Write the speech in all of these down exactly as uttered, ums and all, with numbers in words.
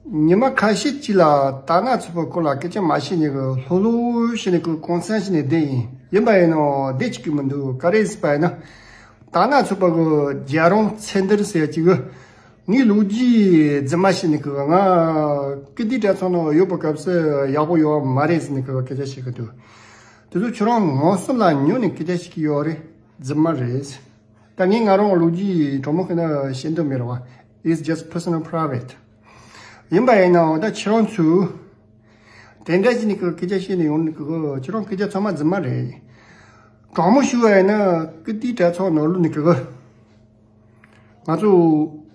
ཉི་མ་ཁ་ཤས་ཅིག་ལ་དར་ནག་ཚོགས་པའི་སྐོར་ལ་སྐད་ཆ་མ་བཤད་ནས་གི་ལྷོད་ལྷོད་བྱས་ནས་གི་གུང་སེང་བྱས་ནས་བསྡད་ཡིན། ཡིན་པ་ཡིན་ནའང་བསྡད་ཅིག་གི་མི་འདུག་ག་རེ་ཟེར་བ་ཡིན་ན། དར་ནག་ཚོགས་པ་གི་རྒྱལ་རོང་ཚེ་འདིར་ཟེར་ཅིག་གི་ངའི་ལོ་རྒྱུས་རྫུན་མ་བཤད་ནས་གི་ང་ཀིརྟི་གྲྭ་ཚང་ནང་ཡོད་པའི་སྐབས་སུ་ཡག་པོ་ཡོད་མ་རེད་ཟེར་ནས་གི་སྐད་ཆ་བཤད་གི་འདུག་དེ་ཚོ་ཁྱོད་རང་ངོ་སེམས་ལ་ཉོན་ནས་སྐད་ཆ་བཤད་གི་ཡོད་རེད། རྫུན་མ་རེད། ད་ངས་ང་རང་ལོ་རྒྱུས་དྲང་མོ་བཤད་ན་བཤད་འདོད་མེད་རེད་བ། It's just personal private. ཡིན་པ་ཡིན་ནའང་ད་ཁྱེད་རང་ཚོས་དེ་འདྲ་ཞིག་ནས་གི་སྐད་ཆ་བཤད་ནས་ཡོང་ནས་གི་ཁྱེད་རང་སྐད་ཆ་ཚང་མ་རྫུན་མ་རེད། དྲང་མོ་ཞུ་བ་ཡིན་ན་ཀིརྟི་གྲྭ་ཚང་ནང་ལོགས་ནས་གི་ང་ཚོ་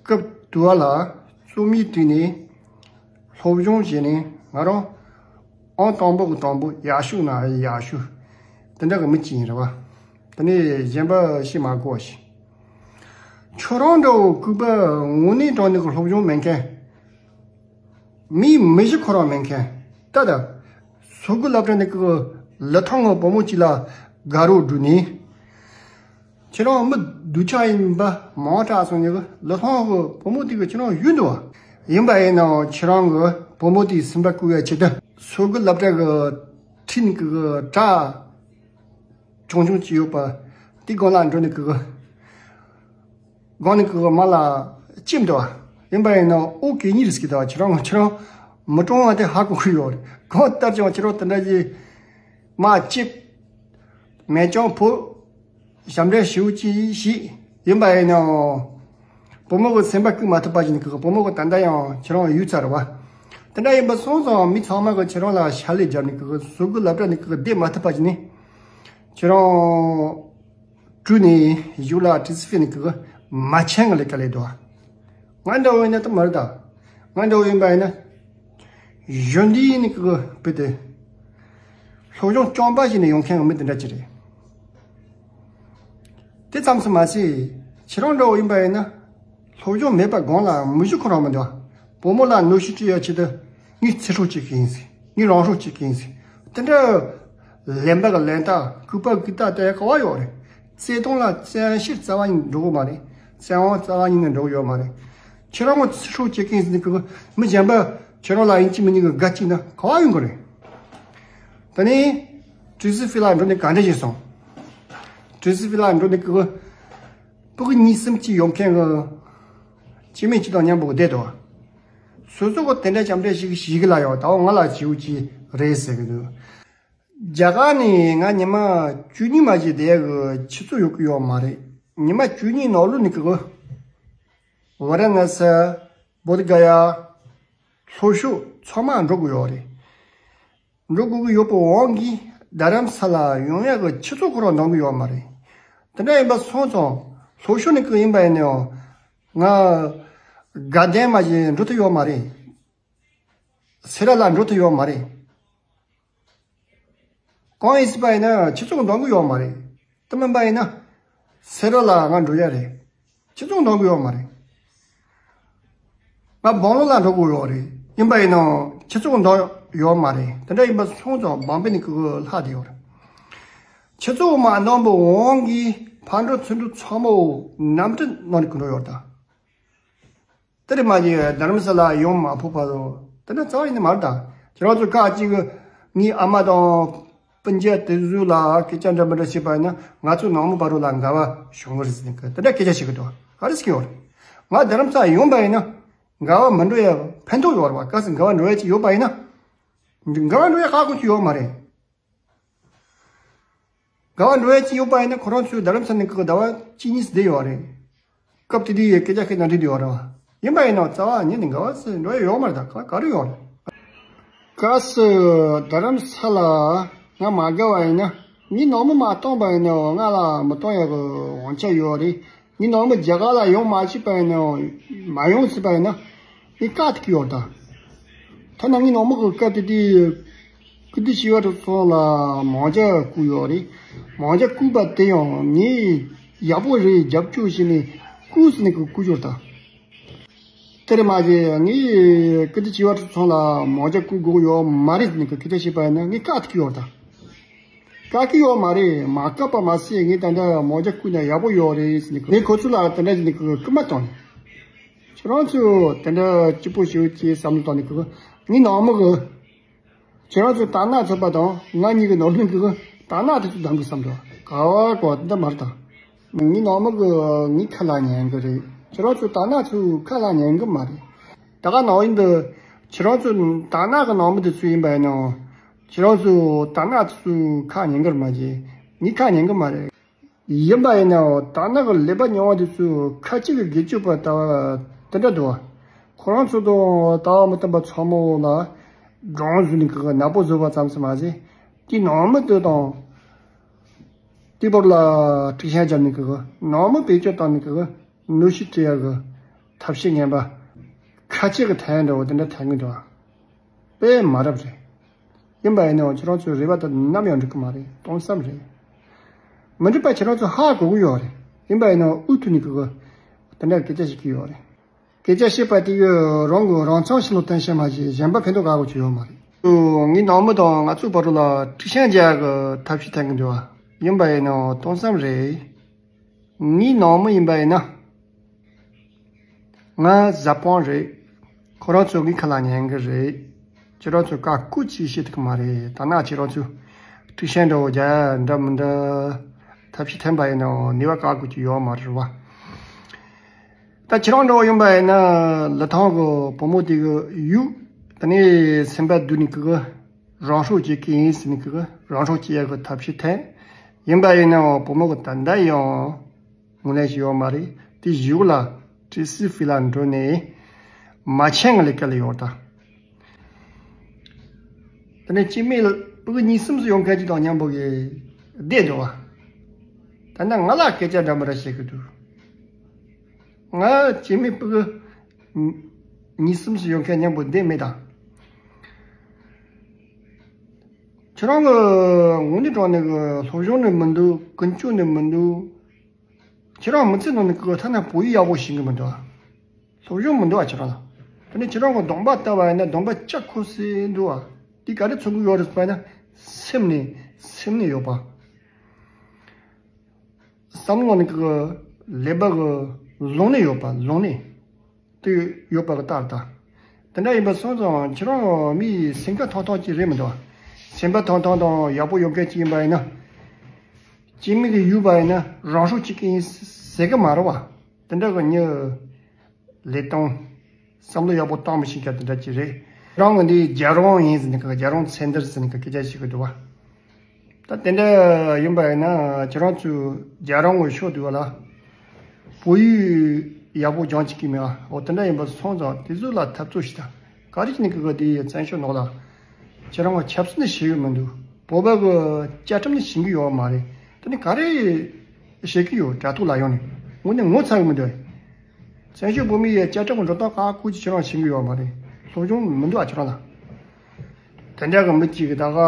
སྐབས་དུས་བ་ལ་རྩོམ་ཡིག་བྲིས་ནས་སློབ་སྦྱོང་བྱས་ནས་ང་རང་ཨང་དང་པོ་གི་དང་པོ་ཡག་ཤོས་ན་ཡག་ཤོས་དེ་འདྲ་གི་མི་གཅིག་ཡིན་རེད་བ། དེ་ནས་གཞན་པ་བཤད་མ་དགོས་ཤིག་ཁྱོད་རང་འདྲ་བོ་ལྐུགས་པ་དངོས་གནས་དྲང་གནས་ཀྱི་སློབ་སྦྱོང་མེད་མཁན། མིའི་མི་གཞི་ཁོ་རང་མེད་མཁན། ད་ལྟ་སོ་དགུ་སློབ་གྲྭ་ནས་ཀྱི་ལི་ཐང་གི་བུ་མོ་གཅིག་ལ་དགའ་རོགས་བསྒྲུགས་ནས། ཁྱེད་རང་མི་སྡུག་ཅག་ཡིན་པ་མང་དྲགས་སོང་ནས་ལི་ཐང་གི་བུ་མོ་དེ་གི་ཁྱེད་རང་གཡུལ་འདུག་བ། ཡིན་པ་ཡིན་ནའང་ཁྱེད་རང་གི་བུ་མོ་དེའི་སེམས་པ་བསྐུལ་བའི་ཆེད་དུ་སོ་དགུ་སློབ་གྲྭ་གི་ཁྲིད་ནས་ཀྱི་གྲྭ་ཆུང་ཆུང་ཅིག་ཡོད་པ་དེ་སྒང་ལ་འགྲོ་ནས་ཀྱི་སྒང་ནས་ཀྱི་མ་ལ་ལྕེབས་འདུག་བ། ཡིན་པ་ཡིན་ན་ཨོ་གད་སྙིགས་རེད་ཟེར་གི་འདུག་བ། ཁྱེད་རང་ཁྱེད་རང་མི་གྲོངས་བ་དེ་ཧ་གོ་གི་ཡོད་རེད། གང་ལྟར་ཀྱང་ཁྱེད་རང་དེ་འདྲ་ཞིག་མ་ལྕེབས། མེད་ཀྱང་ཕོ། ཞབས་འདྲེན་ཞུ་ཅི་ཞིག་ཡིན་པ་ཡིན་ནའང་། བུ་མོ་གི་སེམས་པ་བསྐུལ་མ་ཐུབ་པ་ཞིག་ནི་ཀྱི་བུ་མོ་གི་ད་ལྟ་ཡང་ཁྱེད་རང་ཡུལ་ཚར་བ། དེ་འདྲ་ཡིན་པ་སོང་ཙང་མི་ཚང་མ་གི་ཁྱེད་རང་ལ་ཕྱག་ལས་རྒྱབ་ནས་ཀྱི་སོ་དགུ་སློབ་གྲྭ་ནས་ཀྱི་བསྡད་མ་ཐུབ་པ་ཞིག་ནི། ཁྱེད་རང་། བྲོས་ནས་གཞུག་ལ་ཏི་སི་ཕི་ནས་ཀྱི་མ་ཆེན་གི་ལས་ཀ་ལས་འདུག་ང་འདྲ་བོ་ཡིན་ན་ད་མ་རེད་ད། ང་འདྲ་བོ་ཡིན་པ་ཡིན་ན། གཞོན་དུས་ནས་ཀྱི་བུ་དེ། སློབ་སྦྱོང་རྐྱང་པ་ཞིག་ནས་ཡོང་མཁན་གི་མི་དེ་འདྲ་ཅིག་རེད། དེ་ཙམ་དུ་མ་ཟད། ཁྱེད་རང་འདྲ་བོ་ཡིན་པ་ཡིན་ན། སློབ་སྦྱོང་མེད་པ་སྒང་ལ་མི་གཞི་ཁོ་རང་མི་འདུག་བུ་མོ་ལ་གནོན་ཤུགས་སྤྲད་ཡ་ཆེད་དུ། ངས་ཚེ་སྲོག་གཅོད་གི་ཡིན་ཟེར། ངས་རང་སྲོག་གཅོད་གི་ཡིན་ཟེར། དེ་འདྲ། ལན་པ་གི་ལན་རྟགས། ལྐུགས་པ་ལྐུགས་རྟགས་སྟེར་ག་བ་ཡོད་རེད། བརྩེ་དུང་ལ་བཙན་ཤེད་རྩ་བ་ཉིད་འགྲོ་གི་མ་རེད། བཙན་དབང་རྩ་བ་ཉིད་ནས་འགྲོ་གི་ཡོད་མ་རེད། ཁྱེད་རང་ངོ་ཚེ་སྲོག་གཅོད་གི་ཡིན་ཟེར་ནས་ཀྱི་མི་གཞན་པ་ཁྱེད་རང་ལ་ཡིན་གཅིག་མིན་གཉིས་ཀྱི་དགའ་གཅིག་ན་ག་བ་ཡོང་གི་རེད། ད་ནི། ཏི་སི་ཕི་ལ་འགྲོ་ནས་ག་འདྲ་བྱས་སོང་། ཏི་སི་ཕི་ལ་འགྲོ་ནས་ཀྱི། ཕྲུ་གུ་གཉིས་གསུམ་གཅིག་ཡོད་མཁན་གྱི་སྐྱེ་དམན་གཅིག་དང་མཉམ་པོ་བསྡད་འདུག་སོ་སོ་གི་དེ་འདྲ་ཅམ་འདྲ་ཞིག་ཞིག་གི་ལ་ཡོད་ད་འོ་ང་ལ་བྱིའུ་གཅིག་རེད་ཟེར་གི་འདུག་རྒྱ་གར་ནས་ང་ཉི་མ་བཅུ་གཉིས་མ་ཞིག་བསྡད་གི་ཆུ་ཚོད་ཡོད་གི་ཡོད་མ་རེད། ཉི་མ་བཅུ་གཉིས་ནང་ལོགས་ནས་གི་ཝ་ར་ཎ་སི། བོ་དྷ་ག་ཡ། ལྷོ་ཕྱོགས་ཚང་མ་འགྲོ་གི་ཡོད་རེད། འགྲོ་དགོས་ཀྱི་ཡོད་པའི་དབང་གིས་རྡ་རམ་ས་ལ་ཡོང་ཡག་གི་ཆུ་ཚོད་ཁོ་རང་འདང་གི་ཡོད་མ་རེད། དེ་འདྲ་ཡིན་པ་སོང་ཙང་ལྷོ་ཕྱོགས་ནས་ཀྱི་ཡིན་པ་ཡིན་ནའང་ང་དགའ་ལྡན་མ་ཞིག་འགྲོ་ཐུབ་ཡོད་མ་རེད། སེ་ར་ལ་འགྲོ་ཐུབ་ཡོད་མ་རེད། གང་ཡིན་ཟེར་བ་ཡིན་ན་ཆུ་ཚོད་འདང་གི་ཡོད་མ་རེད། དེ་མིན་པ་ཡིན་ན། སེ་ར་ལ་ང་འགྲོ་ཡ་རེད། ཁྱེད་ཚོ་འདང་གི་ཡོད་མ་རེད། ང་སྦང་ལུང་ལ་འགྲོ་དགོས་ཡོད་རེད། ཡིན་པ་ཡིན་ནའང་ཁྱེད་ཚོ་འདང་ཡོད་མ་རེད། དེ་འདྲ་ཡིན་པ་སོང་ཙང་སྦང་པའི་ནི་ཀུ་ཀུ་ལྷག་བསྡད་ཡོད་རེད། ཁྱེད་ཚོ་མ་འདང་པའི་དབང་གིས་ཕར་འགྲོ་ཚུར་འགྲོ་ཚང་མ་གནམ་གྲུ་ནང་ནས་ཀུ་འགྲོ་ཡོད་ད། དེ་རེད་མ་གཞི་རྡ་རམ་ས་ལ་ཡོང་མ་ཕོད་པ་རོ། དེ་འདྲ་རྩ་བ་ཡིན་ནི་མ་རེད་ད། ཁྱེད་རང་ཚོ་ཁ་ཅིག་ངའི་ཨ་མ་དང་སྤུན་མཆེད་དེ་ཚོ་ལ་སྐད་ཆ་འདྲ་མི་འདྲ་བཤད་པ་ཡིན་ན་ང་ཚོ་ནང་མི་བར་ལ་འགལ་བ་བྱུང་གི་རེད་ཟེར་ནས་དེ་འདྲ་སྐད་ཆ་བཤད་གི་འདུག་ག་རེ་ཟེར་གི་ཡོད་རེད། ང་རྡ་རམ་ས་ཡོང་པ་ཡིན་ན་འགལ་བ་མི་འགྲོ་ཡ་ཕན་ཐོགས་ཡོད་རེད་བ། གལ་སྲིད་འགལ་བ་འགྲོ་ཡ་ཅིག་ཡོད་པ་ཡིན་ན། འགལ་བ་འགྲོ་ཡ་ཁག་པོ་ཅིག་ཡོད་མ་རེད། འགལ་བ་འགྲོ་ཡ་ཅིག་ཡོད་པ་ཡིན་ན་ཁོ་རང་ཚོའི་རྡ་རམ་ས་ནས་ཀྱི་ཟླ་བ་གཅིག་གཉིས་བསྡད་ཡོད་རེད། སྐབས་དེ་དུས་སྐད་ཆ་བཤད་ན་འགྲིག་འདུག་རེད་བ། ཡིན་པ་ཡིན་ན་རྩ་བ་ཉིད་ནས་འགལ་བ་ཟེར་འགྲོ་ཡ་ཡོད་མ་རེད་ད་ག་ག་རེ་ཡོད་རེད། སྐབས་སུ་རྡ་རམ་ས་ལ་ང་མ་དགའ་བ་ཡིན་ན་ངའི་ནང་མི་མ་གཏོང་པ་ཡིན་ན་ང་ལ་མི་གཏོང་ཡ་གི་དབང་ཆ་ཡོད་རེད། ངའི་ནང་མི་རྒྱ་གར་ལ་ཡོང་མ་བཅུག་པ་ཡིན་ན་མ་ཡོང་སྲིད་པ་ཡིན་ན་ངས་བཀག་ཐུབ་ཀྱི་ཡོད་ད། ཐ་ན་ངའི་ནང་མི་གི་སྐབས་དེ་དུས་ཀིརྟི་བྱེས་པ་ཚོ་ཚང་ལ་མང་ཇ་བསྐུར་ཡོད་རེད། མང་ཇ་བསྐུར་བ་དེ་ཡང་ངས་ཡག་པོ་རེད་རྒྱབ་སྐྱོར་བྱས་ནས་བསྐུར་ཟེར་ནས་གི་བསྐུར་ཡོད་ད། དེར་མ་ཟད་ངས་ཀིརྟི་བྱེས་པ་ཚོ་ཚང་ལ་མང་ཇ་བསྐུར་དགོས་ཡོད་མ་རེད་ཟེར་ནས་གི་སྐད་ཆ་བཤད་པ་ཡིན་ན་ངས་བཀག་ཐུབ་ཀྱི་ཡོད་ད། བཀག་གི་ཡོད་མ་རེད། མ་བཀག་པ་མ་ཟད་ངས་ད་ལྟ་མང་ཇ་བསྐུར་ན་ཡག་པོ་ཡོད་རེད་ཟེར་ནས་ངས་ཁོ་ཚོ་ལ་དེ་འདྲ་ཟེར་ནས་སྐུལ་མ་བཏང་ཡིན། ཁྱེད་རང་ཚོས་དེ་འདྲ་སྐྱིད་པོ་ཞིག་ཅེས་བསམ་བློ་བཏང་ནས་གི། ངའི་ནང་མི་གི། ཁྱེད་རང་ཚོས་དར་ནག་ཚོགས་པ་དང་ང་གཉིས་ཀྱི་ནང་མི་གི་དར་ནག་དེ་ཚོ་འདང་གི་བསམ་འདུག་ག་བ་གོ་འདི་མར་དང་། ངའི་ནང་མི་གི་ངའི་ཁ་ལ་ཉན་གི་རེད། ཁྱེད་རང་ཚོས་དར་ནག་ཚོའི་ཁ་ལ་ཉན་གི་མ་རེད། ད་ག་ནང་ཡིན་འདི། ཁྱེད་རང་ཚོས་དར་ནག་གི་ནང་མི་དེ་ཚོ་ཡིན་པ་ཡིན་ནའང་། ཁྱེད་རང་ཚོས་དར་ནག་ཚོའི་ཁ་ཉན་གི་རེད་མ་གཞི། ངའི་ཁ་ཉན་གི་མ་རེད། ཡིན་པ་ཡིན་ནའང་དར་ནག་གི་ཀླད་པ་རྙིང་བ་དེ་ཚོས་ཁ་ཅིག་གི་སྒེར་གཅོད་པ་ལྟ་བུ་དེ་འདྲ་འདུག་ཁོ་རང་ཚོ་དང་ལྟ་བ་མི་མཐུན་པ་ཚང་མ་ལ་སྒྲོམ་བཟོས་ནས་གི་ནག་པོ་བཟོས་པ་ཙམ་ཞིག་མ་ཟད། དེའི་ནང་མི་དེ་དང་དེའི་བར་ལ་དཀྲུག་ཤིང་བརྒྱབ་ནས་གི་ནང་མི་བེད་སྤྱོད་བཏང་ནས་གི་གནོན་ཤུགས་སྤྲད་ཡག་གི་ཐབས་ཤེས་ངན་པ་ཁ་ཅིག་གི་ཐད་འདྲ་བོ་དེ་འདྲ་ཐད་ངེས་འདུག་དཔེ་མ་རབས་རེད། ཡིན་པ་ཡིན་ནའང་ཁྱེད་རང་ཚོའི་རེ་བ་དེ་ནམ་ཡང་འགྲིག་གི་མ་རེད། སྟོང་བསམ་རེད། མི་འགྲིག་པ་ཁྱེད་རང་ཚོ་ཧ་གོ་གི་ཡོད་རེད། ཡིན་པ་ཡིན་ནའང་འུ་ཐུག་ནས་གི་གི་དེ་འདྲ་སྐད་ཆ་བཤད་ཀྱི་ཡོད་རེད། སྐད་ཆ་བཤད་པ་དེ་གི་རང་གི་རང་མཚང་ཕྱི་ལོགས་བསྟན་བཤད་མ་བྱས་གཞན་པ་ཕན་ཐོགས་ག་གོ་ཆོད་ཡོད་མ་རེད། ངའི་ནང་མི་དང་ང་ཚོའི་བར་ལ་དཀྲུག་ཤིང་རྒྱག་གི་ཐབས་ཤེས་ཐད་ཀྱི་འདུག་བ། ཡིན་པ་ཡིན་ནའང་སྟོང་བསམ་རེད། ངའི་ནང་མི་ཡིན་པ་ཡིན་ན། ང་བཟའ་དཔང་རེད། ཁོ་རང་ཚོ་ངའི་ཁ་ལ་ཉན་གི་རེད། ཁྱེད་རང་ཚོ་བཀའ་བཀོད་ཅིག་བྱེད་ཐུབ་ཀྱི་མ་རེད། ད་ནང་ཁྱེད་རང་ཚོས་དཀྲུག་ཤིང་འདྲ་བོ་རྒྱག་འདྲ་མི་འདྲ་ཐབས་ཤེས་འཐེན་པ་ཡིན་ནའང་ནུས་པ་ག་དགོས་ཀྱི་ཡོད་མ་རེད་བ། ད་ཁྱེད་རང་འདྲ་བོ་ཡིན་པ་ཡིན་ན་ལི་ཐང་གི་བུ་མོ་དེ་གི་ཡུག་དེ་ནས་སེམས་པ་སྡུག་ནས་གི་གི་རང་སྲོག་བཅད་ཀྱི་ཡིན་ཟེར་ནས་གི་གི་རང་སྲོག་བཅད་ཡག་གི་ཐབས་ཤེས་འཐེན། ཡིན་པ་ཡིན་ནའང་བུ་མོ་གི་ད་ལྟ་ཡང་ངོས་ལེན་ཞིག་ཡོད་མ་རེད། དེ་གཞུག་ལ་ཏི་སི་ཧྥི་ལ་འགྲོ་ནས་མ་ཆེན་གི་ལས་ཀ་ལས་ཡོད་ད། དེ་ནས་སྐྱེ་དམན་ཕྲུ་གུ་གཉིས་གསུམ་ཙམ་ཡོང་མཁན་ཅིག་དང་མཉམ་པོ་གི་བསྡད་འགྲོ་བ། ད་ནི་ང་ལ་སྐད་ཆ་འདྲ་མི་འདྲ་བཤད་གི་འདུག་ང་སྐྱེ་དམན་ཕྲུ་གུ་གཉིས་གསུམ་ཙམ་ཡོང་མཁན་མཉམ་པོ་བསྡད་མེད་ད། ཁྱེད་རང་གི་དངོས་གནས་དྲང་གནས་ཀྱི་སློབ་སྦྱོང་ནི་མི་འདུག་ཀུན་སྤྱོད་ནི་མི་འདུག་ཁྱེད་རང་མི་ཚེ་ནང་ནས་ཀྱི་ཐ་ན་བོད་ཡིག་ཡག་པོ་ཤེས་གི་མི་འདུག་སློབ་སྦྱོང་མི་འདུག་ཨ་ཁྱེད་རང་ལ། དེ་ནས་ཁྱེད་རང་གི་གདོང་པ་ལྟ་བ་ཡིན་ན་གདོང་པ་སྐྱ་ཁོ་སེ་འདུག་ཨ། དེ་ག་རེ་མཚོན་གི་ཡོད་རེད་ཟེར་བ་ཡིན་ན་སེམས་ནས་སེམས་ནས་ཡོད་པ། བསམ་བློ་ནི་གི་ཀླད་པ་གི་ལོང་ནས་ཡོད་པ་ལོང་ནས་དེ་ཡོད་པ་གི་ལྟར་ད། དེ་འདྲ་ཡིན་པ་སོང་ཙང་ཁྱེད་རང་མི་སེམས་ཁ་ཐང་ཐང་ཅིག་རེད་མི་འདུག་སེམས་པ་ཐང་ཐང་དང་ཡག་པོ་ཡོད་མཁན་ཅིག་ཡིན་པ་ཡིན་ན། སྐྱེ་དམན་གི་ཡུལ་པ་ཡིན་ན་རང་སྲོག་གཅོད་ཀྱི་ཡིན་ཟེར་གི་མ་རེད་བ། དེ་འདྲ་གི་མྱི་ལས་སྟངས། བསམ་བློ་ཡག་པོ་བཏང་མི་ཤེས་མཁན་དེ་འདྲ་ཅིག་རེད། རང་གི་འདི་རྒྱལ་རོང་ཡིན་ཟེར་ནས་གི་རྒྱལ་རོང་ཚེ་འདིར་ཟེར་ནས་གི་སྐད་ཆ་བཤད་གི་འདུག་བ། ད་དེ་འདྲ་ཡིན་པ་ཡིན་ན་ཁྱེད་རང་ཚོའི་རྒྱལ་རོང་གི་ཕྱོགས་དེ་བ་ལ་བོད་ཡིག་ཡག་པོ་སྦྱང་བྱེད་ཀྱི་མེད་བ། འོ་དེ་འདྲ་ཡིན་པ་སོང་ཙང་དེ་ཚོ་ལ་འཐབ་རྩོད་ཞིག་དང་ག་རེ་བྱས་ནས་གི་གི་དེ་བཙན་བྱོལ་ནང་ལ་ཁྱེད་རང་གི་ཆབ་སྲིད་ནི་ཤེས་ཡོད་མི་འདུག་བོད་པ་གི་བཅའ་ཁྲིམས་ནི་ཤེས་ཀྱི་ཡོད་མ་རེད། དེ་ནི་ག་རེ་བཤད་ཀྱི་ཡོད། དྲ་ཐོག་ལ་ཡོང་ནས་ངོ་ནས་ངོ་ཚ་གི་མི་འདུག་བཙན་བྱོལ་བོད་མི་ཡི་བཅའ་ཁྲིམས་ཀྱི་འགྲོ་སྟངས་ག་ཁུལ་གྱི་ཁྱེད་རང་ཤེས་ཀྱི་ཡོད་མ་རེད། སློབ་སྦྱོང་མི་འདུག་ཨ་ཁྱེད་རང་ལ། དེ་འདྲ་གི་མི་གཅིག་གི་ད་ག་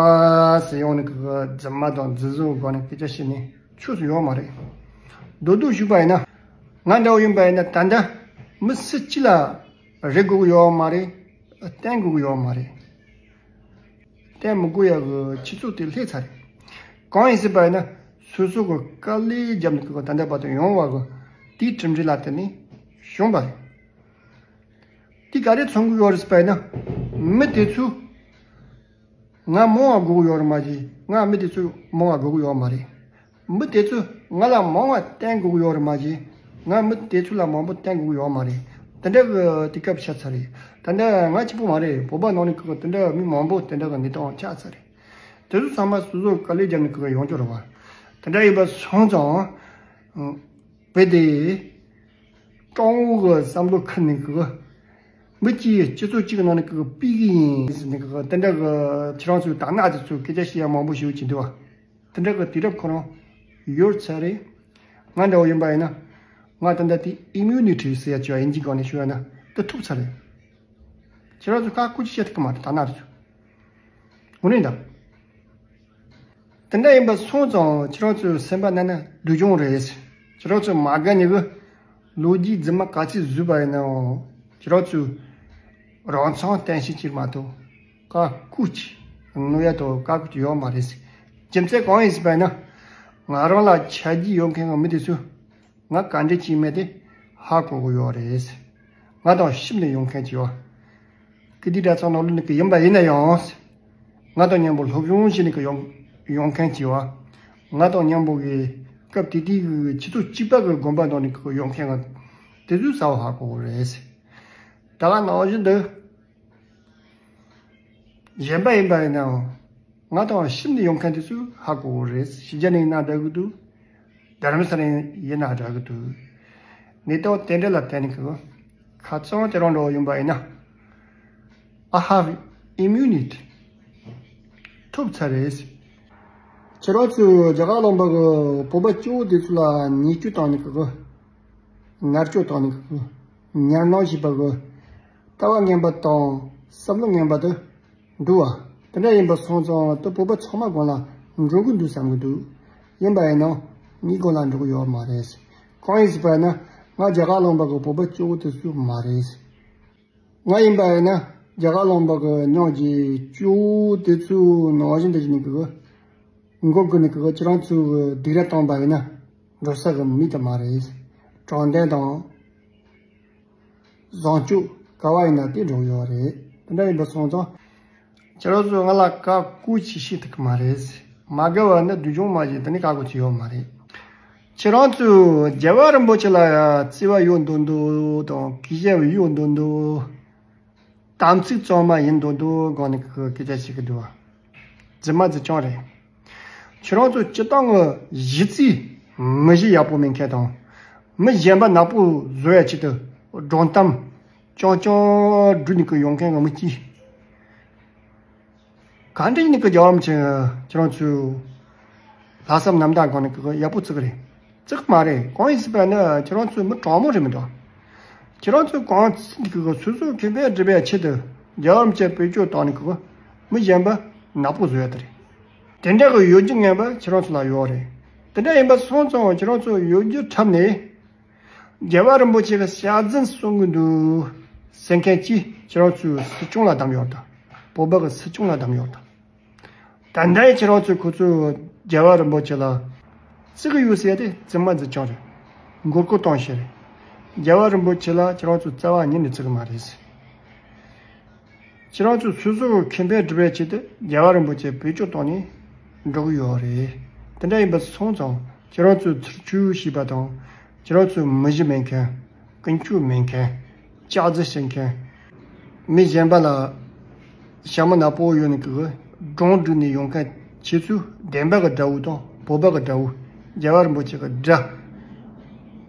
སེ་ཡོང་ནས་གི་རྫུན་མ་དང་རྫུན་བཟོ་སྒོ་ནས་སྐད་ཆ་བཤད་ནས་ཆོས་སུ་ཡོང་མ་རེད། མདོར་བསྡུས་ཞུས་པ་ཡིན་ན། ང་འདྲ་བོ་ཡིན་པ་ཡིན་ན་ད་ལྟ་མི་སུ་གཅིག་ལ་རེ་དགོས་ཀྱི་ཡོད་མ་རེད། བརྟེན་དགོས་ཀྱི་ཡོད་མ་རེད། བརྟེན་མི་དགོས་ཡག་གི་ཆུ་ཚོད་དེ་སླེབས་ཚར་རེད། གང་ཡིན་ཟེར་བ་ཡིན་ན་སོ་སོ་གི་དཀའ་ལས་བརྒྱབ་ནས་གི་ད་ལྟ་བར་དུ་ཡོང་བ་གི་དེའི་གྲུབ་འབྲས་ལ་བརྟེན་ནས་བྱུང་བ་རེད། དེ་ག་རེ་མཚོན་གི་ཡོད་རེད་ཟེར་བ་ཡིན་ན། མི་དེ་ཚོས་ང་མང་བ་དགོས་ཀྱི་ཡོད་རེད་མ་གཞི་ང་མི་དེ་ཚོས་མང་བ་དགོས་ཀྱི་ཡོད་མ་རེད། མི་དེ་ཚོས་ང་ལ་མང་བ་བརྟེན་དགོས་ཀྱི་ཡོད་རེད་མ་གཞི་ང་མི་དེ་ཚོ་ལ་མང་པོ་བརྟེན་དགོས་ཀྱི་ཡོད་མ་རེད། དེ་འདྲ་གི་དུས་སྐབས་ཆགས་ཚར་རེད། ད་ལྟ་ང་གཅིག་པུ་མ་རེད། བོད་པ་ནང་ནས་ཁག་དེ་འདྲ་མི་མང་པོ་དེ་འདྲ་གི་གནས་སྟངས་ཆགས་ཚར་རེད། དེ་ཚོ་ཚང་མ་སོ་སོ་དཀའ་ལས་བརྒྱབ་ནས་ཁག་ཡོང་རྒྱུ་རེད་བ། དེ་འདྲ་ཡིན་པ་སོང་ཙང་། བོད་དེ། སྤྲང་བོ་གི་བསམ་བློ་ཁུར་ནས་གི། མི་གཅིག་སྤྱི་ཚོགས་གཅིག་གི་ནང་ནས་གི་སྤུས་ཀི་ཡིན་ཟེར་ནས་གི་དེ་འདྲ་གི་ཁྱེད་རང་ཚོའི་དར་ནག་དེ་ཚོས་སྐད་ཆ་བཤད་ཡ་མང་པོ་ཞིག་བྱེད་འདུག་བ། དེ་འདྲ་གི་དུས་རབས་ཁོ་རང་ཡོལ་ཚར་རེད། ང་འདྲ་བོ་ཡིན་པ་ཡིན་ན། ང་ད་ལྟ་དེ་ཨིམ་ཡུ་ནི་ཊི་ཟེར་ཡ་ཅིག་ཡིན་གཅིག་སྒང་ནས་ཞུ་ཡ་ན་དེ་ཐུབ་ཚར་རེད། ཁྱེད་རང་ཚོ་བཀའ་བཀོད་ཅིག་བཤད་ཐུབ་ཀི་མ་རེད་དར་ནག་དེ་ཚོས། དངོས་གནས་དང་། དེ་འདྲ་ཡིན་པ་སོང་ཙང་ཁྱེད་རང་ཚོའི་སེམས་པ་ན་ན་སྡུག་སྦྱོང་རེད། ཁྱེད་རང་ཚོའི་མ་དགའ་ཉེ་གི་ལོ་རྒྱུས་རྫུན་མ་ག་ཚོད་བཟོས་པ་ཡིན་ནའང་ཁྱེད་རང་ཚོའི་རང་མཚང་བསྟན་ཤེས་ཀྱི་མ་གཏོགས་བཀའ་བཀོད་ཀྱི་གནོད་ཡ་དང་བཀའ་བཀོད་ཀྱི་ཡོད་མ་རེད། རྒྱུ་མཚན་གང་ཡིན་ཟེར་བ་ཡིན་ན་ང་རང་ལ་ཆ་རྒྱུས་ཡོད་མཁན་གི་མི་དེ་ཚོས་ང་ག་འདྲ་ཅིག་མེད་དེ་ཧ་གོ་གི་ཡོད་རེད། ང་དང་གཤིབ་ནས་ཡོང་མཁན་གྱི་བ། ཀི་དི་གྲྭ་ཚང་ནང་ལོགས་ནས་ཀྱི་ཡིན་པ་ཡིན་ན་ཡང་། ང་དང་མཉམ་པོ་སློབ་སྦྱོང་བྱས་ནས་ཀྱི་ཡོང་ཡོང་མཁན་གྱི་བ། ང་དང་མཉམ་པོ་གི་སྐབས་དེ་དུས་ཀྱི་ཆུ་ཚོད་གཅིག་པ་གི་དགོན་པ་ནང་ནས་ཀྱི་ཡོང་མཁན་ང་དེ་ཚོས་གསལ་བོ་ཧ་གོ་གི་རེད། ད་ག་ནང་བཞིན་དུ། གཞན་པ་ཡིན་པ་ཡིན་ནའང་། ང་དང་གཤིབ་ནས་ཡོང་མཁན་དེ་ཚོས་ཧ་གོ་གི་རེད། ཕྱི་རྒྱལ་ནས་ཡིན་ན་འདྲ་གི་འདུག་རྡ་རམ་ས་ལ་ཡིན་ན་འདྲ་གི་འདུག་གནས་སྟངས་དེ་འདྲ་ལ་བརྟེན་ནས་ཀྱི། ཁ་རྩང་དེ་རང་འདྲ་བོ་ཡིན་པ་ཡིན་ན། I have immunity. ཐོབ་ཚར་རེད། ཁྱེད་རང་ཚོས་རྒྱ་གར་ལུང་པ་གི་བོད་པ་སྐྱོ་བོ་དེ་ཚོ་ལ་ཉེས་སྐྱོན་བཏང་ནས་ཀྱི། ངར་སྐྱོ་བཏང་ནས་ཀྱི། ཉར་སྣང་བྱེད་པ་གི། ལྟ་བ་ངན་པ་དང་བསམ་བློ་ངན་པ་དེ། འདུག་བ། དེ་འདྲ་ཡིན་པ་སོང་ཙང་དེ་བོད་པ་ཚང་མ་སྒང་ལ་འགྲོ་གི་འདུག་བསམ་གི་འདུག་ཡིན་པ་ཡིན་ནའང་ངའི་སྒང་ལ་འགྲོ་གི་ཡོད་མ་རེད། གང་ཡིན་ཟེར་བ་ན་ང་རྒྱ་གར་ལུང་པ་གི་བོད་པ་སྐྱོ་བོ་དེ་ཚོ་མ་རེད། ང་ཡིན་པ་ཡིན་ན་རྒྱ་གར་ལུང་པ་གི་མྱང་གི་སྐྱོ་བོ་དེ་ཚོའི་ནང་བཞིན་དུ་ཡིན་གི། མགོ་ཀུན་ནས་གི་ཁྱེད་རང་ཚོའི་སྡིགས་ར་བཏང་པ་ཡིན་ན་འགྲོ་ས་གི་མི་དེ་མ་རེད། དྲང་བདེན་དང་། བཟང་སྤྱོད་ག་བ་ཡིན་ན་དེ་འགྲོ་ཡོད་རེད། དེ་འདྲ་ཡིན་པ་སོང་ཙང་། ཁྱེད་རང་ཚོས་ང་ལ་བཀའ་བཀོད་ཅིག་བྱེད་ཐུབ་ཀྱི་མ་རེད། མ་དགའ་བ་ནི་སྡུག་སྦྱོང་མ་བྱེད། དེ་ནི་བཀའ་བཀོད་ཅིག་ཡོད་མ་རེད། ཁྱེད་རང་ཚོས་རྒྱལ་བ་རིན་པོ་ཆེ་ལ་བརྩེ་བ་ཡོད་མདོག་མདོག་དང་གུས་ཞབས་ཡོད་མདོག་མདོག་དམ་ཚིག་གཙང་མ་ཡིན་མདོག་མདོག་སྒང་ནས་སྐད་ཆ་བཤད་ཀྱི་འདུག་བ། རྫུན་མ་རྫུན་རྐྱང་རེད། ཁྱེད་རང་ཚོ་སྤྱིར་བཏང་གི་གཞི་རྩའི་མི་གཞི་ཡག་པོ་མེད་མཁན་དང་། མི་གཞན་པ་ནག་པོ་བཟོ་ཡ་ཆེད་དུ་སྒྲུང་གཏམ་རྐྱང་རྐྱང་བསྒྲུགས་ནས་ཀྱི་ཡོང་མཁན་གྱི་མི་གཅིག་ག་འདྲ་ཡིན་ནི་ཀྱི་རྒྱལ་བ་རིན་པོ་ཆེ་ཁྱེད་རང་ཚོའི་ལྷག་བསམ་རྣམ་དག་སྒང་ནས་ཀྱི་ཡག་པོ་བརྩི་གི་རེད། བརྩི་གི་མ་རེད། གང་ཡིན་ཟེར་བ་ན་ཁྱེད་རང་ཚོ་མི་དྲང་མོ་རེད་མི་འདུག་ཁྱེད་རང་ཚོ་གང་ཚིག་འདི་ཀྱི་སོ་སོའི་ཁེ་ཕན་སྒྲུབ་པའི་ཆེད་དུ་རྒྱལ་བ་རིན་པོ་ཆེ་བེད་སྤྱོད་བཏང་ནས་ཀྱི་མི་གཞན་པ་ནག་པོ་བཟོ་ཡ་དེ་རེད། དེ་འདྲ་གི་ཡོད་རྒྱུ་ངན་པ་ཁྱེད་རང་ཚོ་ལ་ཡོད་རེད། དེ་འདྲ་ཡིན་པ་སོང་ཙང་ཁྱེད་རང་ཚོ་ཡོད་རྒྱུ་འཁྲབ་ནས། རྒྱལ་བ་རིན་པོ་ཆེ་གི་ཞལ་འཛིན་གསུང་གི་འདུག་ཟེར་མཁན་གྱིས་ཁྱེད་རང་ཚོའི་སྲིད་སྐྱོང་ལ་བདམས་ཡོད་དང་། བོད་པ་གི་སྲིད་སྐྱོང་ལ་བདམས་ཡོད་དང་། ད་ལྟའི་ཁྱེད་རང་ཚོས་ཁོ་ཚོས་རྒྱལ་བ་རིན་པོ་ཆེ་ལ་བརྩི་གི་ཡོད་ཟེར་ཏེ་རྫུན་མ་རྫུན་རྐྱང་རེད། མགོ་སྐོར་གཏོང་བྱེད་རེད། རྒྱལ་བ་རིན་པོ་ཆེ་ལ་ཁྱེད་རང་ཚོས་རྩ་བ་ཉིད་ནས་བརྩི་གི་མ་རེད། ཁྱེད་རང་ཚོས་སོ་སོའི་ཁེ་ཕན་སྒྲུབ་པའི་ཆེད་དུ་རྒྱལ་བ་རིན་པོ་ཆེ་བེད་སྤྱོད་བཏང་ནས་འགྲོ་གི་ཡོད་རེད། དེ་འདྲ་ཡིན་པ་སོང་ཙང་ཁྱེད་རང་ཚོའི་ཚུར་ཆུ་ཞིག་པ་དང་། ཁྱེད་རང་ཚོའི་མི་གཞི་མེད་མཁན། ཀུན་སྤྱོད་མེད་མཁན། ལྕགས་རྫི་བྱེད་མཁན། མི་གཞན་པ་ལ་ཞྭ་མོ་ནག་པོ་ཡོད་ནི་གི་སྒྲུང་བསྒྲིགས་ནས་ཡོང་མཁན་ཁྱེད་ཚོས་བདེན་པ་གི་དགྲ་བོ་དང་བོད་པ་གི་དགྲ་བོ། རྒྱལ་བ་རིན་པོ་ཆེ་གི་དགྲ།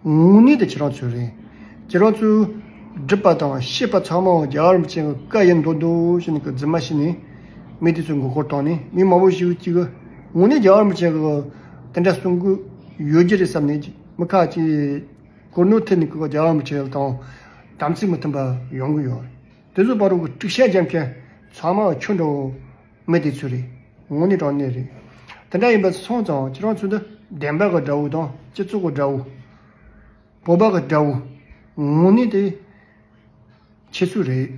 དངོས་གནས་དེ་ཁྱེད་རང་ཚོ་རེད། ཁྱེད་རང་ཚོས་སྒྲུབ་པ་དང་བཤད་པ་ཚང་མ་རྒྱལ་བ་རིན་པོ་ཆེ་གི་བཀའ་ཡིན་མདོག་མདོག་བྱས་ནས་གི་རྫུན་མ་བཤད་ནས་མི་དེ་ཚོ་མགོ་སྐོར་བཏང་ནས་མི་མང་པོ་ཞིག་གཅིག་གི་དངོས་གནས་རྒྱལ་བ་རིན་པོ་ཆེ་གི་དེ་འདྲ་གསུང་གི་ཡོད་རྒྱུ་རེད་བསམ་ནས་མི་ཁ་ཅིག་གོ་ནོར་ཐེབས་ནས་གི་རྒྱལ་བ་རིན་པོ་ཆེ་དང་དམ་ཚིག་མི་མཐུན་པ་ཡོང་གི་ཡོད་རེད། དེ་ཚོ་བར་དུ་གི་སྤྲུག་ཤ་རྒྱབ་མཁན་ཚང་མ་ཁྱོད་འདྲ་བོ་མི་དེ་ཚོ་རེད། དངོས་གནས་དྲང་གནས་རེད། དེ་འདྲ་ཡིན་པ་སོང་ཙང་ཁྱེད་རང་ཚོ་འདི་བདེན་པ་གི་དགྲ་བོ་དང་སྤྱི་ཚོགས་གི་དགྲ་བོ། བོད་པ་གི་དགྲ་བོ། དངོས་གནས་དེ་ཁྱེད་ཚོ་རེད།